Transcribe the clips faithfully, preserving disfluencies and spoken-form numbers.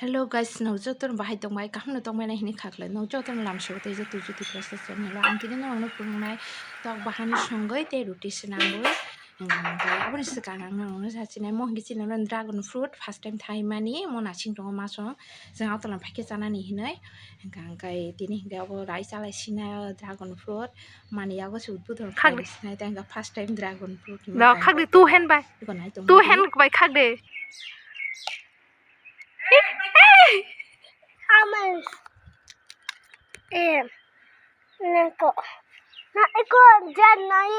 Hello guys, no joto no bahai tongbai, kaham no tongbai na hini khaklai, no joto no lamsao tei joto jyoti prasa channel o ang tini no ang no phunuknai tok bahan songoi tei roti swnamoi. Hingkha hingkhe aboni swkang ang no sachinai mo hingkhe chini dragon fruit first time thaimani mo nasing tongo masong, jeng auto lang phaikhe chanani hinoi. Hingkha hingkhe tini hingkhe abo rai chalai sinai dragon fruit mani yago se udbudon khaklai sinai tei hingkha first time dragon fruit. No khakdi two hand bai, two hand bai khakdi. Amen. Eh, nako. Na iko jan na i.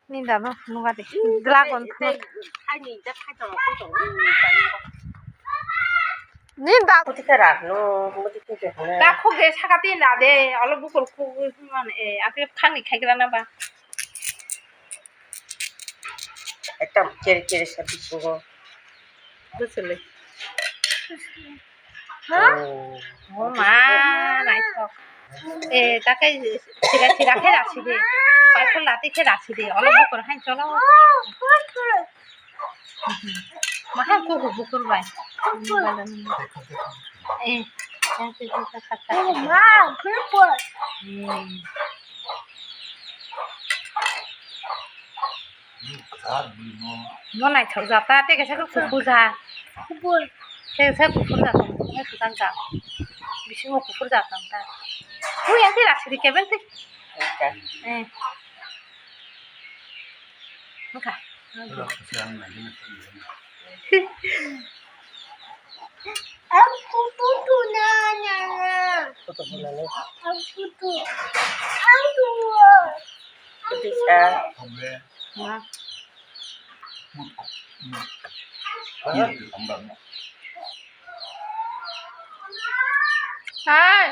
Ni da no nuga de. Dragon fruit. Ni da. Muti khe rak no, muti khe de. Da khuk de saka tin da de. Olo bukol khuk man e. Ate khani khai gra na ba. Ekta kere kere sa bisingo. Bwswlwi. Oh. Oh ma, naithok. Eh, takai sira sira khe rasi de. Paikol lati khe rasi de. Olo bukur hai cholo. Maha kuku bukur bai. Eh, yang sih bisa kata. Oh ma, bukur. Hmm. Mo naithok jak ta, tei kaisa khe kuphur jak. Kuphur. Tei kaisa kuphur jak tong, tei kwchak jak. Bisingo kuphur jak tong ta. Ui, ang tei rasi di kebeng tei. Eh. Wngkha. Ang kutu tu na na na. Kutu tu na na. Ang kutu. Ang kutu. Kutu sa. Ma. Hai.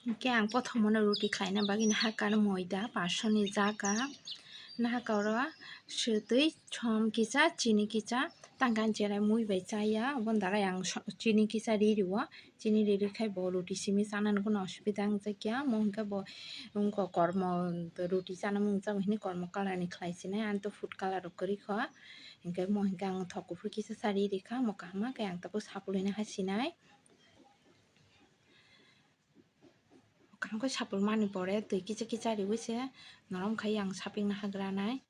Hingke ang pothomno roti khlaina bagwi nahakar moida, paanch soni jaga, nahakar oro swtwi, som kisa, chini kisa, tangkhe ang cherai mui bai chaya, oboni darai ang so-, chini kisa ri rio, chini ri ri khai bo roti simi chanani kuno osubida wngjakya, omo hingke bo wngkha kormo roti chana mungsa hini kormo colour ni khlai sinai, ani to food colour rok kwrwi kho, hingke omo hingke ang thok kuphur kisa sa ri ri kha, omo kaham khe ang tabuk sapulwi naha sinai. Kaham khe sapul mani pore twi kicha kicha riwi se norom khai ang saping na hagra nai.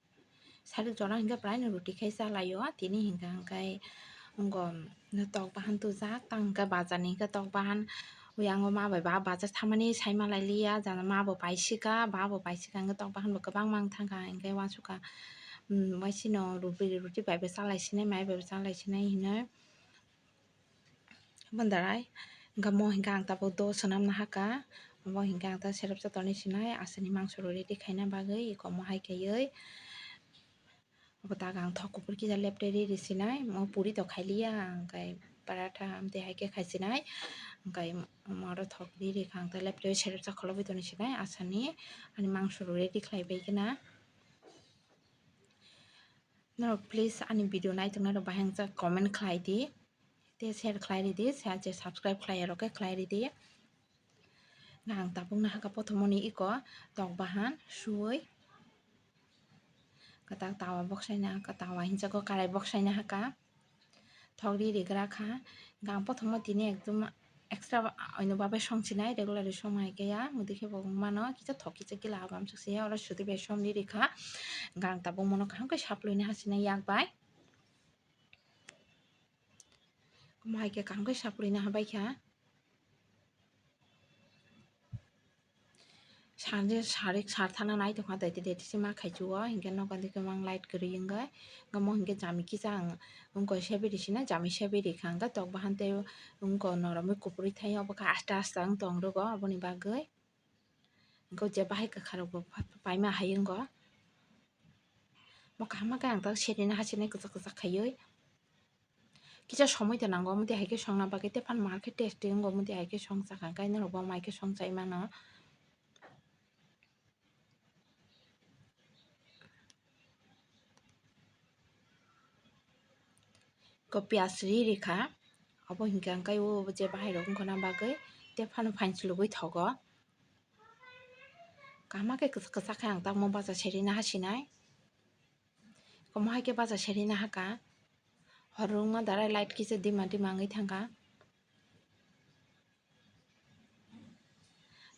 Sari jora hingke prai no roti khai cha lai o, tini hingka hingkai wngko tok bahan tujak, tang hingke bazar ni hingke tok bahan. Yang o ma bai ba bazar thamani sai ma lai liya, jana ma bo paisika, ba bo paisika hingke tok bahan bo kwbang mang thangkha, hingke uansukha, um, waisino roti bai bo cha lai sinai, mai bai bo cha lai sinai hinoi. Bondarai, hingke mo hingke ang tabuk do swnam nahaka, obo hingke ang ta serep sa tonwi sinai, aswkni mangso rok ready khaina bagwi, iko mo hai khaiwi, obo tak ang thok kuphur kisa leptwi ri ri sinai, mo puri to khailiya, ang kai paratha amtwi hai khe khai sinai, ang kai mo aro thok ri ri kha, ang ta leptwi serep sa kholobwi tonwi sinai, aswkni ani mangso rok ready khlai bai khe na. Norok please ani video naitoknai rok bahai wngkha comment khlai di, tei share khlai ridi, share je subscribe khlai rok khe khlai ridi. Ang tabuk nahaka pothomoni iko tok bahan suwi kwtak tawa boksaina, kwtawa hinjago karai boksaina haka. Thok ri rigra kha. Hingke ang pothomno tini ekdom extra oino babe songchinai, regularly song hai khe ya, mudi khe bo wng mano, kisa thok kisa kila abam sukse ya, oro sudi bai som ri rikha. Hingke ang tabuk mono kaham khe saplui ni hachina yak bai. Omo hai khe kaham khe saplui na habai kha. Sanje sarik sar thana nai tongkha, daiti daiti se ma khaichu o, hinkhe nokha dikhe mang light kwrwi wngkha, omo hinkhe jami kisa ang wngkha seberi sina, jami seberi kha, hinkhe tok bahan tei wngkha noromwi kupuri thai, obo khe aste aste wng tong rwgo, aboni bagwi hinkhe je bahai kwkha rokbo paima hai wngkha, omo kaham khe ang ta serina hachini kwchak kwchak khaiwi. Kisa somoi ta nango, omo twi hai khe songna bagwi, tei phano mar khe tasty wngo, omo twi hai khe song chakha, hwnkhe norok bo mai khe song chai mano. Ko piyaj ri rikha, obo hinkhe ang kai o je bahai rok wngkhana bagwi, tei phano phan chwlwgwi thogo. Kaham khe kwchak kwchak khe ang tamo bacha serina hasinai. Omo hai khe bacha serina haka. Hor wngma darai light kisa dima dima wngwi thangkha.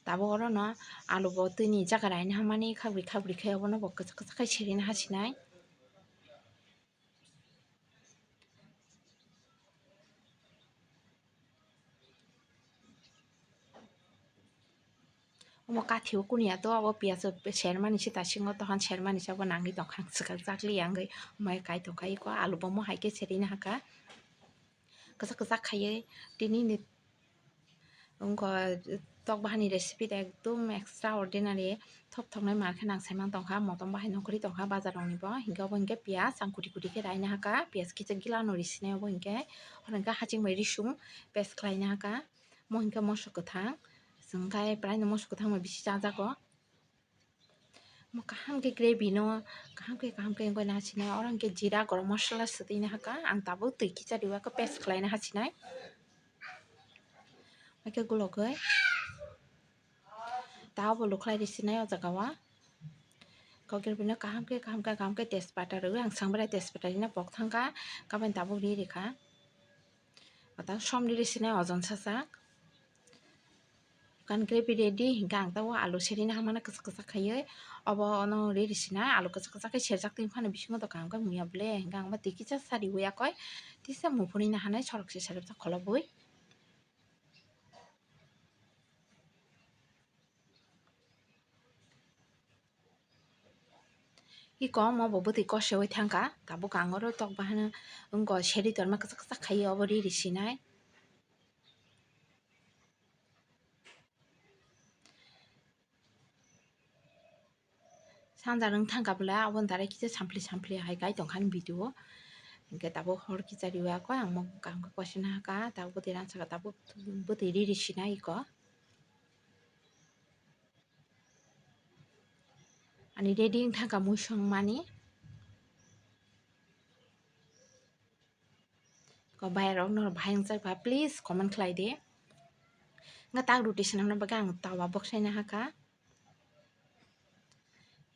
Tabuk orono alu bo twini jaga raina hamani khabri khabri khe obono bo kwchak kwchak khe serina hasinai. Omo kathi o kuni ya to abo piyaj sermani se ta singo tohan sermani se abo nangwi tongkha ang swkang chakli ya wngwi omo hai kai tongkha iko alu bo mo hai khe serina hakha kwchak kwchak khaiwi tini ni wngkha tok bahani recipe ta ekdom extra ordinary thok thoknai mar khe nang saimang tongkha motom bahai nongkhorwi tongkha bazar rokni bo hinkhe obo hinkhe piyaj ang kuti kuti khe raina hakha piyaj kisa gila no risinai obo hinkhe oro hinkhe haching bai risung paste khlaina hakha. Mo hinkhe moso kwthang, chwng khe praino moso kwthang bai bisi chajago. Mo kaham khe gravy no kaham khe kaham khe wngwi nasinai oro hinkhe jira gorom masala swtwi nahakha ang tabuk twi kicha riwi khe paste khlaina hasinai. Hakhe gulogwi. Ta obo lukhlai risinai o jaga o. Kokir bini kaham khe kaham khe kaham khe tejpata rwwi ang sangbarai tejpata rina pok thangkha kabani tabuk ri rikha. Matang som ri risinai ojon sajak. Kan gravy ready hinkhe ang tabuk alu serina hamana kwchak kwchak khaiwi obo ono ri risinai alu kwchak kwchak khe serjak twi phano bisingo to kaham khe muya ble hinkhe ang ba twi kisa sa riwi yakoi tisa muphunwi nahanai sorok se serep jak kholobwi. Iko omo bo bwtwi koseui thangkha tabuk ang oro tok bahano wngkha seri torma kwchak kwchak khaiwi obo ri risinai. Sanja rwng thangkha bwla aboni darai kisa sampli sampli hai kai tongkha ani video o. Hinkhe tabuk hor kisa riwi yakho ang mokang khe koisina hakha tabuk bwtwi rang saka tabuk bwtwi ri risinai iko. Ani ready wng thangkha muisung mani. Ko bayarok norok bahai wngjakha please comment khlai di. Wngkha tak roti swnamna bagwi ang tawa boksaina hakha.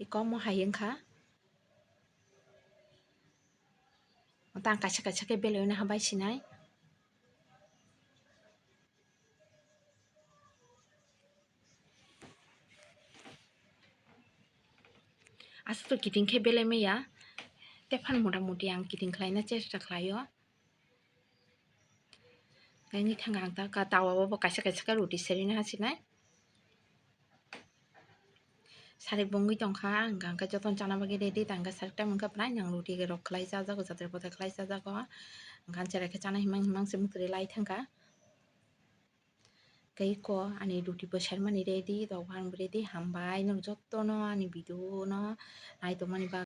Iko omo hai wngkha. Tang kaisa kaisa khe belai no habai sinai. Aswk kiting khe belai maya. Tephano mota moti ang kiting khlaina chesta khlaio. Nini thangka ang ta ka tawa o bo kaisa kaisa khe roti serina hasinai. Sarik bo wngwi tongkha, ang khe jotono chana bagwi ready, tangkhe sarik time wngkha, prai nang roti rok khlai chajago, jatri pothai khlai chajago. Ang khe cherai khe chana himang himang se mwtwrwi lai thangkha. Tei ko ani roti bo sermani ready, rok bo ang ready, hambai norok jotono ani video no nai tongmani bagwi.